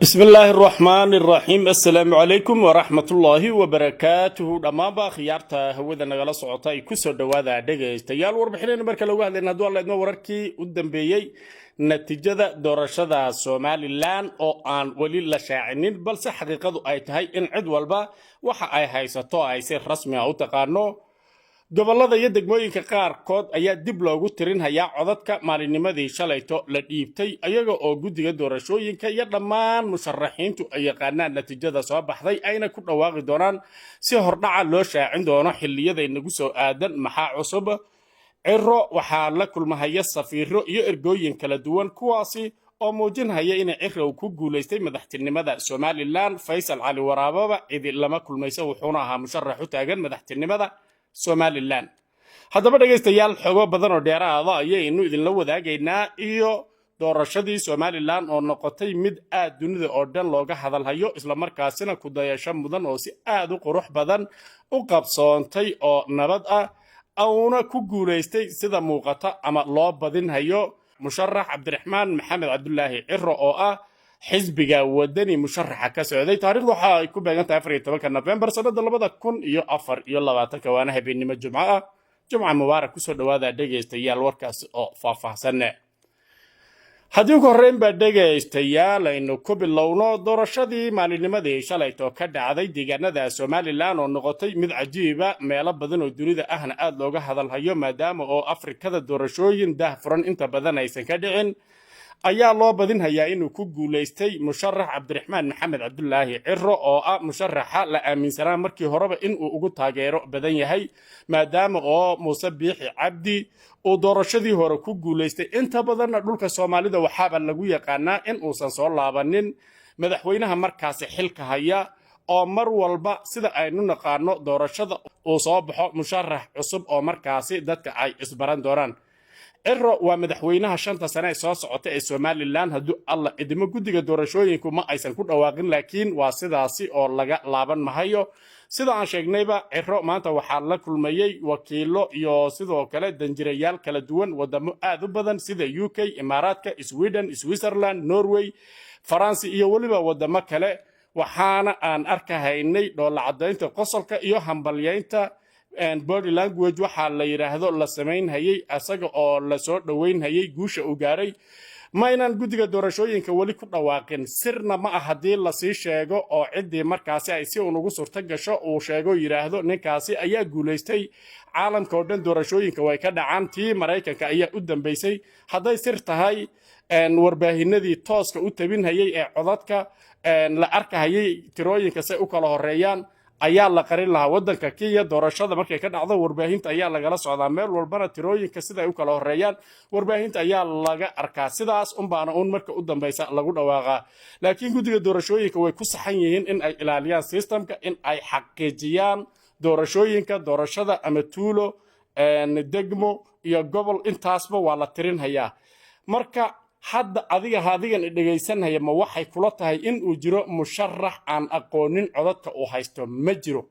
Bismi illaahi araxmaani araxiim. Assalaamu calaykum waraxmatullaahi wabarakaatuhu. Dhammaanba khiyaarta hawada nagala socota ay kusoo dhowaada, dhegaystayaal, warbixinaynu marka lagu hadlayna, hadduu Alla idmo, wararkii u dambeeyey natiijada doorashada Somaliland oo aan weli la shaacinin, balse xaqiiqadu ay tahay in cid walba waxa ay haysato ay si rasmi ah u taqaano. Gobollada iyo degmooyinka qaarkood ayaa dib loogu tirinhayaa codadka maalinnimadii shalayto la dhiibtay, ayaga oo guddiga doorashooyinka iyo dhammaan musharaxiintu ay yaqaanaan natiijada soo baxday, ayna ku dhawaaqi doonaan si hordhaca loo shaacin doono xilliyada nagu soo aadan. Maxaa cusub? Ciro waxaa la kulmahaya safiiro iyo ergooyin kala duwan, kuwaasi oo muujinhaya inay Ciro uu ku guulaystay madaxtinimada Somaliland. Faysal Cali Waraababa cidi lama kulmayso, wuxuuna ahaa musharax u taagan madaxtinimada Somaliland. Haddaba dhegaystayaal, xogo badan oo dheeraada ayaynu idinla wadaagaynaa iyo doorashadii Somaliland oo noqotay mid aad dunida oo dhan looga hadalhayo, islamarkaasina ku dayasho mudan oo si aad u qurux badan u qabsoontay oo nabad ah, uuna ku guulaystay sida muuqata ama loo badinhayo musharax Cabdiraxmaan Maxamed Cabdulaahi Ciro oo ah xisbiga Wadani musharaxa ka socday. Taarikhdu waxa ay ku beegan tahay 14-ka Nofembar sanada 2024-ka, waana habeennimo Jumco ah. Jumca mubaarak. Kusoo dhowaada, dhegaystayaal, warkaas oo faahfaahsan. Haddii ugu horreyn baa, dhegaystayaal, aynu ku bilowno doorashadii maalinnimadii shalayto ka dhacday deegaanada Somaliland oo noqotay mid cajiiba, meelo badan oo dunida ahna aada looga hadalhayo, maadaama oo Afrikada doorashooyin daah furan inta badan aysan ka dhicin, ayaa loo badinhayaa inuu ku guulaystay musharax Cabdiraxmaan Maxamed Cabdulaahi Ciro, oo ah musharaxa la aaminsanaa markii horeba inuu ugu taageero badan yahay, maadaama oo Muuse Biixi Cabdi uu doorashadii hore ku guulaystay. Inta badanna dhulka Soomaalida waxaaba lagu yaqaanaa in uusan soo laabanin madaxweynaha markaasi xilka haya, oo mar walba sida aynu naqaano doorashada uu soo baxo musharax cusub oo markaasi dadka ay isbaran doonaan. Ciro waa madaxweynaha 5-ta sane ee soo socota ee Somaliland, hadduu Alla idimo. Guddiga doorashooyinku ma aysan ku dhawaaqin, laakiin waa sidaasi oo laga laaban mahayo. Sida aan sheegnayba, Ciro maanta waxaa la kulmayey wakiilo iyo sidoo kale danjirayaal kala duwan, wadamo aad u badan sida UK, Imaaraadka, Sweden, Switzerland, Norway, Faransi iyo weliba wadamo kale. Waxaana aan arkahaynay dhoolla caddaynta, qosolka iyo hambalyaynta, body language waxaa la yidhaahdo la samaynhayey, asaga oo lasoo dhoweynhayey guusha uu gaaray. Ma inaan guddiga doorashooyinka weli ku dhawaaqin, sirna ma ah haddii lasii sheego oo ciddii markaasi ay si uun ugu surto gasho uu sheego, yidhaahdo ninkaasi ayaa guulaystay. Caalamka oo dhan doorashooyinka way ka dhacaan, tii Maraykanka ayaa u dambeysay. Hadday sir tahay, warbaahinadii tooska u tabinhayey ee codadka la arkahayay, tirooyinka say u kala horeeyaan ayaa la qarin lahaa. Waddanka Kenya doorashada markay ka dhacdo, warbaahinta ayaa lagala socdaa meel walbana. Tirooyinka sida ay u kala horeeyaan warbaahinta ayaa laga arkaa, sidaas unbaana uun marka u dambaysa lagu dhawaaqaa. Laakiin guddiga doorashooyinka way ku saxan yihiin in ay ilaaliyaan systemka, in ay xaqiijiyaan doorashooyinka. Doorashada ama tuulo, degmo iyo gobol intaasba waa la tirinhayaa. Marka hadda adiga adigan dhegaysanhaya, ma waxay kula tahay in uu jiro musharax aan aqoonin codadka uu haysto? Ma jiro.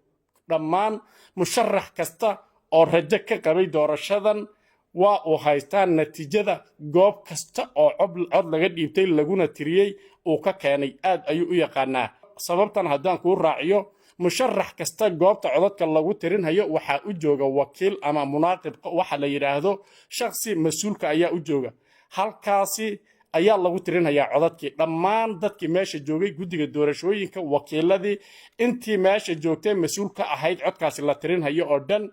Dhammaan musharax kasta oo rajo ka qabay doorashadan waa uu haystaa natiijada goob kasta oo cod laga dhiibtay laguna tiriyey uu ka keenay, aad ayuu u yaqaanaa. Sababtan haddaan kuu raaciyo, musharax kasta goobta codadka lagu tirinhayo waxaa u jooga wakiil ama munaaqib waxa la yidhaahdo, shakhsi mas-uulka ayaa u jooga. Halkaasi ayaa lagu tirinhayaa codadkii. Dhammaan dadkii meesha joogay, guddiga doorashooyinka, wakiiladii, intii meesha joogtay mas-uul ka ahayd codkaasi la tirinhayo oo dhan,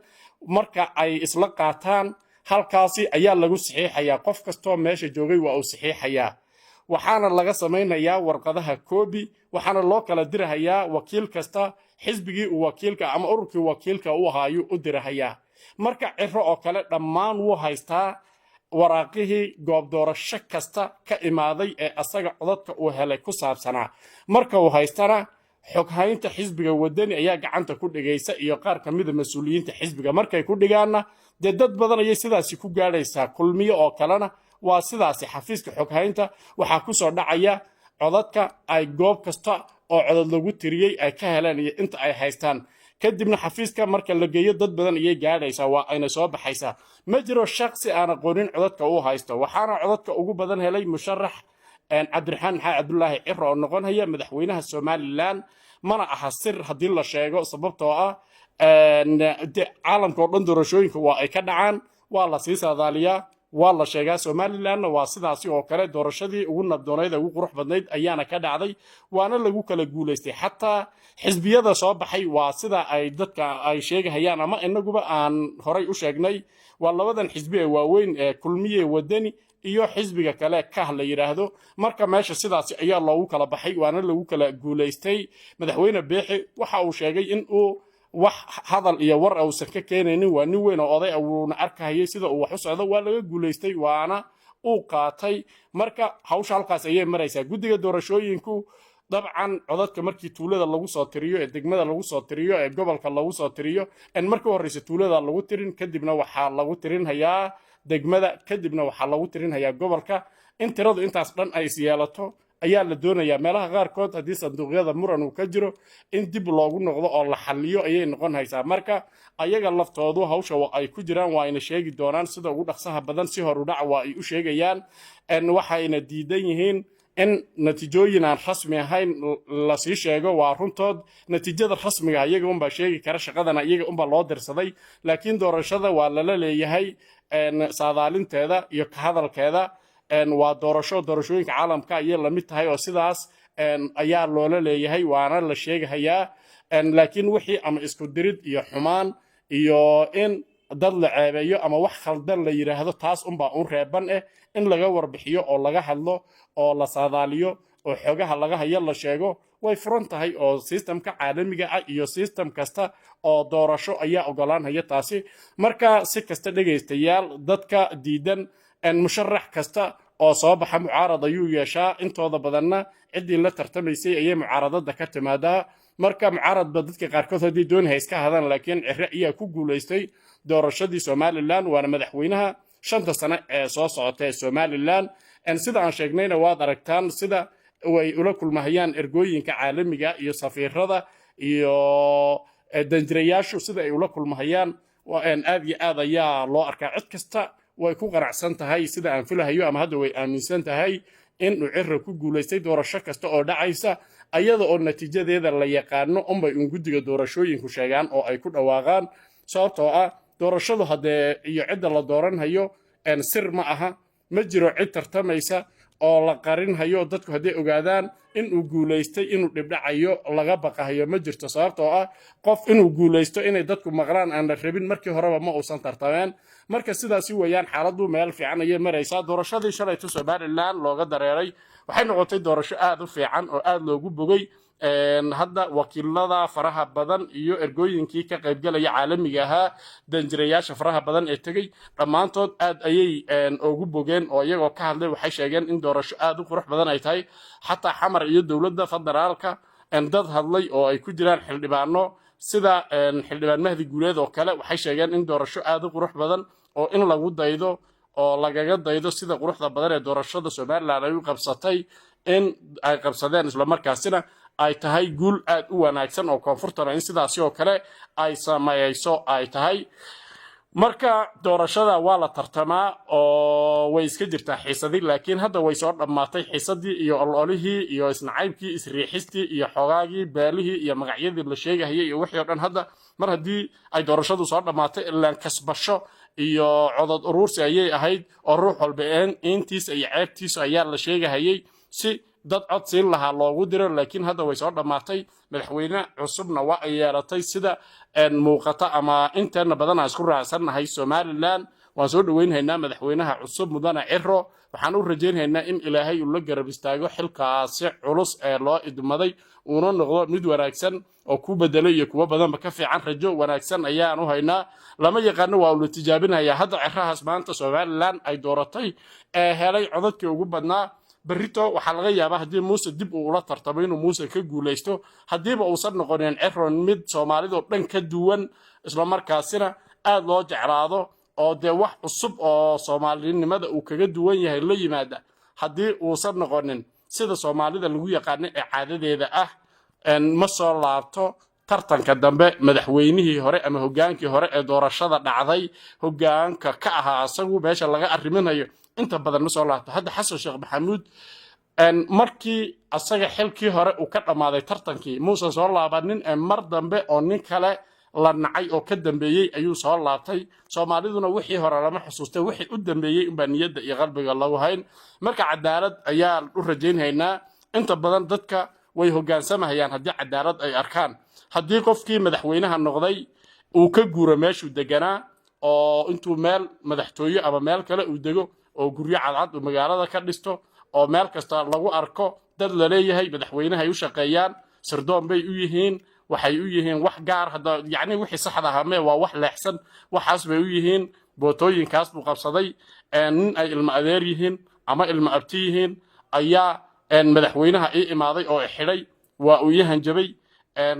marka ay isla qaataan, halkaasi ayaa lagu saxiixayaa. Qof kastoo meesha joogay waa uu saxiixayaa, waxaana laga samaynayaa warqadaha koobi, waxaana loo kala dirahayaa wakiil kasta xisbigii uu wakiilka ama ururkii wakiilka u ahaa ayuu u dirahayaa. Marka Ciro oo kale dhammaan wuu haystaa waraaqihii goob doorasho kasta ka imaaday ee asaga codadka uu helay ku saabsanaa. Marka uu haystana, xoghaynta xisbiga Wadani ayaa gacanta ku dhigaysa iyo qaar ka mida mas-uuliyiinta xisbiga. Markay ku dhigaanna, dee dad badan ayay sidaasi ku gaadhaysaa. Kulmiyo oo kalena waa sidaasi. Xafiiska xoghaynta waxaa ku soo dhacaya codadka ay goob kasta oo codod lagu tiriyey ay ka heleen iyo inta ay haystaan. Kadibna xafiiska marka la geeyo, dad badan ayay gaadhaysaa, waa ayna soo baxaysaa. Ma jiro shaksi aan aqoonin codadka uu haysto. Waxaana codadka ugu badan helay musharax Cabdiraxmaan Maxamed Cabdulaahi Ciro oo noqonaya madaxweynaha Somaliland. Mana aha sir haddii la sheego, sababtoo ah caalamka oo dhan doorashooyinka waa ay ka dhacaan, waa la sii saadaaliyaa, waa la sheegaa. Somalilandna waa sidaasi oo kale. Doorashadii ugu nabdoonayd ee ugu qurux badnayd ayaana ka dhacday, waana lagu kala guulaystay. Xataa xisbiyada soo baxay waa sida ay dadka ay sheegahayaan ama inaguba aan horay u sheegnay, waa labadan xisbi ee waaweyn ee Kulmiye, Wadani iyo xisbiga kale Kah la yidhaahdo. Marka meesha sidaasi ayaa loogu kala baxay, waana lagu kala guulaystay. Madaxweyne Biixi waxa uu sheegay in uu wax hadal iyo war uusan ka keenaynin. Waa nin weyn oo oday, wuuna arkahayay sida uu wax u socdo. Waa laga guulaystay, waana uu qaatay. Marka hawsha halkaas ayay maraysaa. Guddiga doorashooyinku dabcan codadka markii tuulada lagu soo tiriyo, ee degmada lagu soo tiriyo, ee gobolka lagu soo tiriyo, en markii horeysa tuulada lagu tirin, kadibna waxaa lagu tirinhayaa degmada, kadibna waxaa lagu tirinhayaa gobolka. In tiradu intaas dhan ay is yeelato ayaa la doonayaa. Meelaha qaarkood haddii sanduuqyada muran uu ka jiro, in dib loogu noqdo oo la xalliyo ayay noqon haysaa. Marka ayaga laftoodu hawsha ay ku jiraan waa ayna sheegi doonaan sida ugu dhaqsaha badan. Si horudhac waa ay u sheegayaan. Waxayna diidan yihiin in natiijooyin aan rasmi ahayn lasii sheego. Waa runtood, natiijada rasmiga iyaga unbaa sheegi kara, shaqadana iyaga unbaa loo dirsaday. Laakiin doorashada waa lala leeyahay saadaalinteeda iyo ka hadalkeeda. Waa doorasho, doorashooyinka caalamka ayay lamid tahay oo sidaas ayaa loola leeyahay, waana la sheegahayaa. Laakiin wixii ama isku dirid iyo xumaan iyo in dad la ceebeeyo ama wax khaldan la yidhaahdo, taas unbaa un reeban. In laga warbixiyo oo laga hadlo oo la saadaaliyo oo xogaha laga hayo la sheego way furan tahay, oo systemka caalamiga ah iyo system kasta oo doorasho ayaa ogolaanhaya taasi. Marka si kasta, dhegaystayaal, dadka diidan musharax kasta oo soo baxa mucaarad ayuu yeeshaa. Intooda badanna ciddii la tartamaysay ayay mucaaradada ka timaadaa. Marka mucaaradba dadka qaarkood haddii dooniha iska hadaan, laakiin Cire ayaa ku guulaystay doorashadii Somaliland, waana madaxweynaha 5-ta sane ee soo socota ee Somaliland. Sida aan sheegnayna, waad aragtaan sida way ula kulmahayaan ergooyinka caalamiga iyo safiirada iyo danjirayaashu, sida ay ula kulmahayaan aad iyo aad ayaa loo arkaa. Cid kasta way ku qanacsan tahay sida aan filahayo, ama hadda way aaminsan tahay inuu Cira ku guulaystay doorasho kasta oo dhacaysa. Ayada oo natiijadeeda la yaqaano unbay un guddiga doorashooyinku sheegaan oo ay ku dhawaaqaan, sababtoo ah doorashadu haddee iyo cidda la dooranhayo sir ma aha. Ma jiro cid tartamaysa oo la qarinhayo. Dadku hadday ogaadaan inuu guulaystay, inuu dhibdhacayo laga baqahayo ma jirto, sababtoo ah qof inuu guulaysto inay dadku maqlaan aan la rabin markii horeba ma uusan tartameen. Marka sidaasi weeyaan xaaladdu, meel fiican ayay maraysaa. Doorashadii shalayto Somaliland looga dareeray waxay noqotay doorasho aad u fiican oo aad loogu bogay. Hadda wakiilada faraha badan iyo ergooyinkii ka qaybgalaya caalamiga ahaa, danjirayaasha faraha badan ee tegey, dhammaantood aad ayay ugu bogeen oo iyagoo ka hadlay waxay sheegeen in doorasho aad u qurux badan ay tahay. Xataa Xamar iyo dowladda federaalka dad hadlay oo ay ku jiraan xildhibaano sida Xildhibaan Mahdi Guuleed oo kale, waxay sheegeen in doorasho aad u qurux badan oo in lagu daydo oo lagaga daydo sida quruxda badan ee doorashada Somaliland ay u qabsatay in ay qabsadeen, islamarkaasina ay tahay guul aad u wanaagsan oo koonfurtana in sidaasi oo kale ay sameeyeyso ay tahay. Marka doorashada waa la tartamaa oo way iska jirtaa xiisadii, laakiin hadda way soo dhammaatay xiisadii iyo ololihii iyo isnacaybkii, isriixistii iyo xogaagii beelihii iyo magacyadii la sheegahayay iyo wixii o dhan. Hadda mar haddii ay doorashadu soo dhammaatay, ilaan kasbasho iyo codod uruursi ayay ahayd oo ruux walba intiisa iyo ceebtiisa ayaa la sheegahayay si dad cod siin lahaa loogu diro. Laakiin hadda way soo dhammaatay, madaxweyne cusubna waa ay yeelatay sida muuqata ama inteena badan aan isku raacsannahay Somaliland. Waan soo dhoweynhaynaa madaxweynaha cusub, mudane Ciro. Waxaan u rajaynhaynaa in Ilaahay uu la garab istaago xilkaasi culus ee loo idmaday, uuna noqdo mid wanaagsan oo ku bedelay iyo kuwo badanba ka fiican. Rajo wanaagsan ayaan u haynaa. Lama yaqaano, waa uu la tijaabinhayaa hadda Cirahaas maanta Somaliland ay dooratay ee helay codadkii ugu badnaa. Berrito waxaa laga yaabaa haddii Muuse dib uu ula tartamo inuu Muuse ka guulaysto, haddiiba uusan noqonin Ciro mid Soomaalidoo dhan ka duwan, islamarkaasina aad loo jeclaado oo dee wax cusub oo soomaalinimada uu kaga duwan yahay la yimaada. Haddii uusan noqonin sida Soomaalida lagu yaqaano ee caadadeeda ah, ma soo laabto tartanka dambe. Madaxweynihii hore ama hogaankii hore ee doorashada dhacday hogaanka ka ahaa, asagu meesha laga arriminayo inta badan ma soo laabto. Hadda Xasan Sheekh Maxamuud Markii asaga xilkii hore uu ka dhammaaday tartankii, muusan soo laabanin ee mar dambe oo nin kale la nacay oo ka dambeeyey ayuu soo laabtay. Soomaaliduna wixii hore lama xusuustay, wixii u dambeeyey unbaa niyadda iyo qalbiga lagu hayn. Marka cadaalad ayaan u rajaynhaynaa. Inta badan dadka way hoggaansamahayaan haddii cadaalad ay arkaan. Haddii qofkii madaxweynaha noqday uu ka guuro meeshuu deganaa oo intuu meel madaxtooye ama meel kale uu dego oo guryo cadcad uu magaalada ka dhisto oo meel kasta lagu arko dad la leeyahay madaxweynahay u shaqeeyaan, sirdoon bay u yihiin, waxay u yihiin wax gaar hadda, yacni wixii saxda ahaa mee, waa wax leexsan, waxaas bay u yihiin, bootooyinkaas buu qabsaday, nin ay ilmo adeer yihiin ama ilmo abti yihiin ayaa madaxweynaha ii imaaday oo xidhay, waa uu ii hanjabay,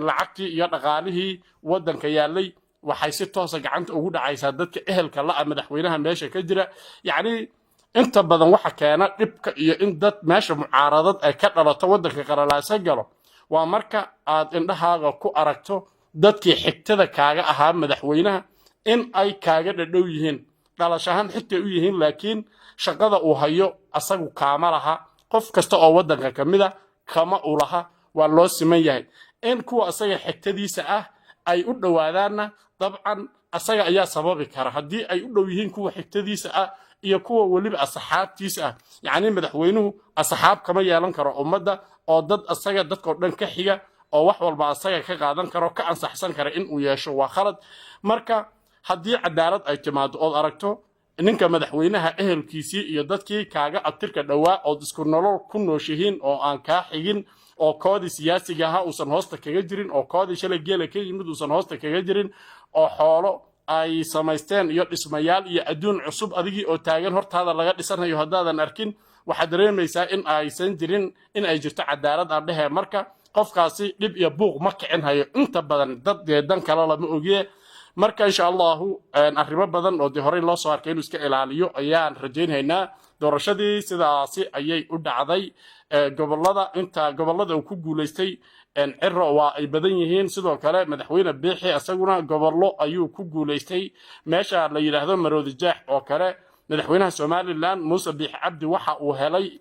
lacagtii iyo dhaqaalihii waddanka yaallay waxay si toosa gacanta ugu dhacaysaa dadka ehelka la'a madaxweynaha meesha ka jira. Yacni inta badan waxa keena dhibka iyo in dad meesha mucaaradad ay ka dhalato, waddanka qalalaasa galo, waa marka aad indhahaaga ku aragto dadkii xigtada kaaga ahaa madaxweynaha in ay kaaga dhadhow yihiin, dhalash ahaan xigtay u yihiin, laakiin shaqada uu hayo asagu kaama laha, qof kasta oo waddanka ka mid a kama u laha, waa loo siman yahay. In kuwa asaga xigtadiisa ah ay u dhowaadaanna dabcan asaga ayaa sababi kara, haddii ay u dhow yihiin kuwa xigtadiisa ah iyo kuwa weliba asxaabtiisa ah. Yacni madaxweynuhu asxaab kama yeelan karo ummadda oo dad asaga dadkao dhan ka xiga oo wax walba asaga ka qaadan karo, ka ansaxsan kara in uu yeesho waa khalad. Marka haddii cadaalad ay timaado ood aragto ninka madaxweynaha ehelkiisii iyo dadkii kaaga abtirka dhowaa ood isku nolol ku nooshihiin oo aan kaa xigin, oo koodii siyaasiga ahaa uusan hoosta kaga jirin, oo koodii shalay geela ka yimid uusan hoosta kaga jirin, oo xoolo ay samaysteen iyo dhismayaal iyo adduun cusub adigii oo taagan hortaada laga dhisanayo haddaadan arkin, waxaad dareemaysaa in aysan jirin, in ay jirto cadaalad aan dhehe. Marka qofkaasi dhib iyo buuq ma kicin hayo inta badan, dad dee dan kale lama ogiye. Marka insha Allahu arrimo badan oo dee horey loo soo arkay inuu iska ilaaliyo ayaan rajaynhaynaa. Doorashadii sidaasi ayay u dhacday. Gobolada, inta gobolada uu ku guulaystay Ciro waa ay badan yihiin. Sidoo kale madaxweyne Biixi isaguna gobollo ayuu ku guulaystay. Meesha la yidhaahdo Maroodi Jeex oo kale, madaxweynaha Somaliland Muuse Biixi Cabdi waxa uu helay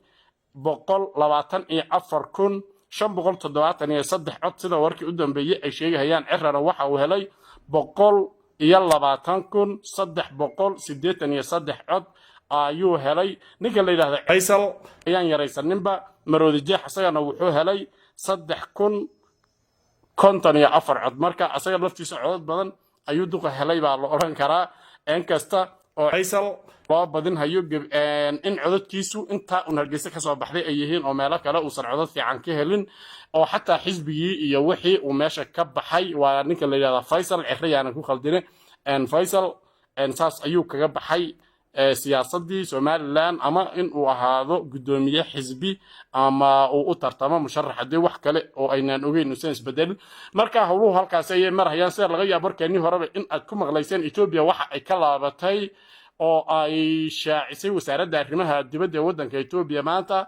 124,573 cod, sida warkii u dambeeyey ay sheegahayaan. Cirana waxa uu helay 120,383 cod ayuu helay. Ninka la yidhahda Faysal ayaan yaraysaninba, Maroodi Jeex isagana wuxuu helay 3,054 cod. Marka asaga laftiisa codod badan ayuu duqa helay baa la odhan karaa, inkasta oo Faysal loo badinhayo in codadkiisu intaa un Hargeysa kasoo baxday ay yihiin oo meelo kale uusan codad fiican ka helin, oo xataa xisbigii iyo wixii uu meesha ka baxay. Waa ninka la yidhahda Faysal Cire, yaanan ku khaldine. Faysal saas ayuu kaga baxay siyaasaddii Somaliland, ama in uu ahaado guddoomiye xisbi ama uu u tartamo musharax, haddii wax kale oo aynaan ogeyn uusan isbedelin. Marka howluhu halkaasi ayay marhayaan. Sida laga yaabo warkeenii horeba in aad ku maqlayseen, Etoobiya waxa ay ka laabatay oo ay shaacisay wasaaradda arrimaha dibadda ee waddanka Etoobiya maanta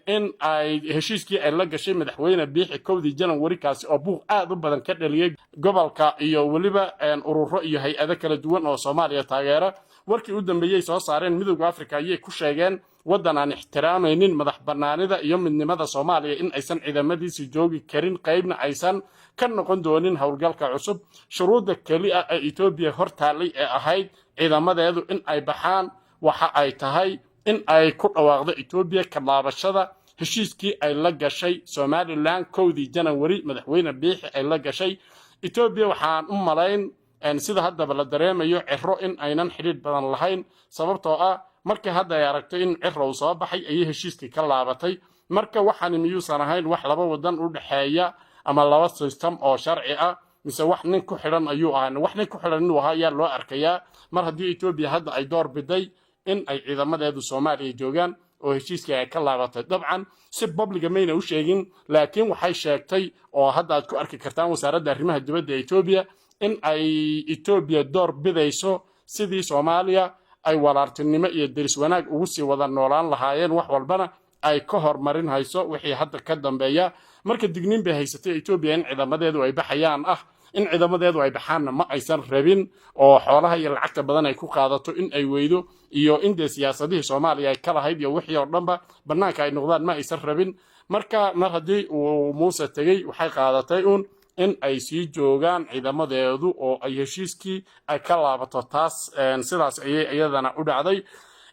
in ay heshiiskii ay la gashay madaxweyne Biixi 1-dii Janawari, kaasi oo buuq aad u badan ka dhaliyey gobolka iyo weliba ururo iyo hay-ado kala duwan oo Soomaaliya taageera. Warkii u dambeeyey soo saareen Midowda Africa ayay ku sheegeen waddan aan ixtiraamaynin madax bannaanida iyo midnimada Soomaaliya in aysan ciidamadiisi joogi karin, qaybna aysan ka noqon doonin howlgalka cusub. Shuruudda keli ah ee Etoobiya hor taallay ee ahayd ciidamadeedu in ay baxaan waxa ay tahay in ay ku dhawaaqdo Etoobiya ka laabashada heshiiskii ay la gashay Somaliland 1-dii Janawari madaxweyne Biixi ay la gashay Etoobiya. Waxaan u malayn, sida haddaba la dareemayo, Ciro in aynan xidhiidh badan lahayn, sababtoo ah markii hadda ay aragtay in Ciro uu soo baxay ayay heshiiskii ka laabatay. Marka waxaani miyuusan ahayn wax laba wadan u dhexeeya ama laba system oo sharci ah, mise wax nin ku xidhan ayuu ahaa? Wax nin ku xidhan inuu ahaa ayaa loo arkayaa, mar haddii Etoobiya hadda ay door biday in ay ciidamadeedu Soomaaliya joogaan oo heshiiskii ay ka laabatay. Dabcan si public ah mayna u sheegin, laakiin waxay sheegtay oo hadda aad ku arki kartaan wasaaradda arrimaha dibadda Etoobiya in ay Etoobiya door bidayso sidii Soomaaliya ay walaaltinimo iyo deris wanaag ugu sii wada noolaan lahaayeen, wax walbana ay ka hormarin hayso wixii hadda ka dambeeya. Marka digniin bay haysatay Etoobiya in ciidamadeedu ay baxayaan ah. In ciidamadeedu ay baxaanna ma aysan rabin, oo xoolaha iyo lacagta badan ay ku qaadato in ay weydo iyo in dee siyaasadihii Soomaaliya ay ka lahayd iyo wixii oo dhanba bannaanka ay noqdaan ma aysan rabin. Marka mar haddii uu Muuse tegey, waxay qaadatay uun in ay sii joogaan ciidamadeedu oo ay heshiiskii ay ka laabato. Taas sidaas ayay iyadana u dhacday.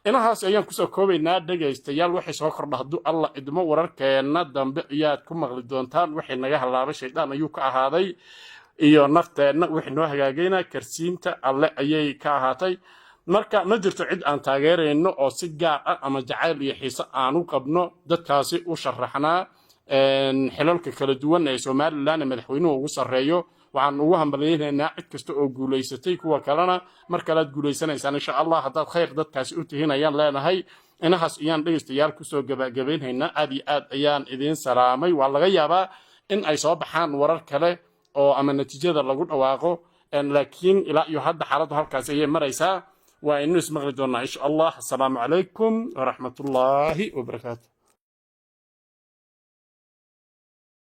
Inahaas ayaan kusoo koobaynaa, dhegaystayaal. Waxay soo kordha, hadduu Alla idmo, wararkeenna dambe ayaad ku maqli doontaan. Wixii naga halaabay shaydaan ayuu ka ahaaday iyo nafteenna, wixii noo hagaagayna karsiinta Alle ayay ka ahaatay. Marka ma jirto cid aan taageerayno oo si gaar ah ama jacayl iyo xiise aan u qabno dadkaasi u sharaxnaa xilalka kala duwan ee Somaliland ee madaxweynuhu ugu sarreeyo. Waxaan ugu hambalyaynaynaa cid kasta oo guulaysatay, kuwa kalena mar kale aad guulaysanaysaan, insha Allah, haddaad khayr dadkaasi u tihiin ayaan leenahay. Inahaas ayaan, dhegaystayaal, kusoo gabagabaynhaynaa. Aad iyo aad ayaan idiin salaamay. Waa laga yaabaa in ay soo baxaan warar kale oo ama natiijada lagu dhawaaqo, laakiin ilaa iyo hadda xaaladdu halkaasi ayay maraysaa. Waa inu ismaqli doonaa, insha Allah. Asalaamu calaykum waraxmatullaahi wabarakaatu.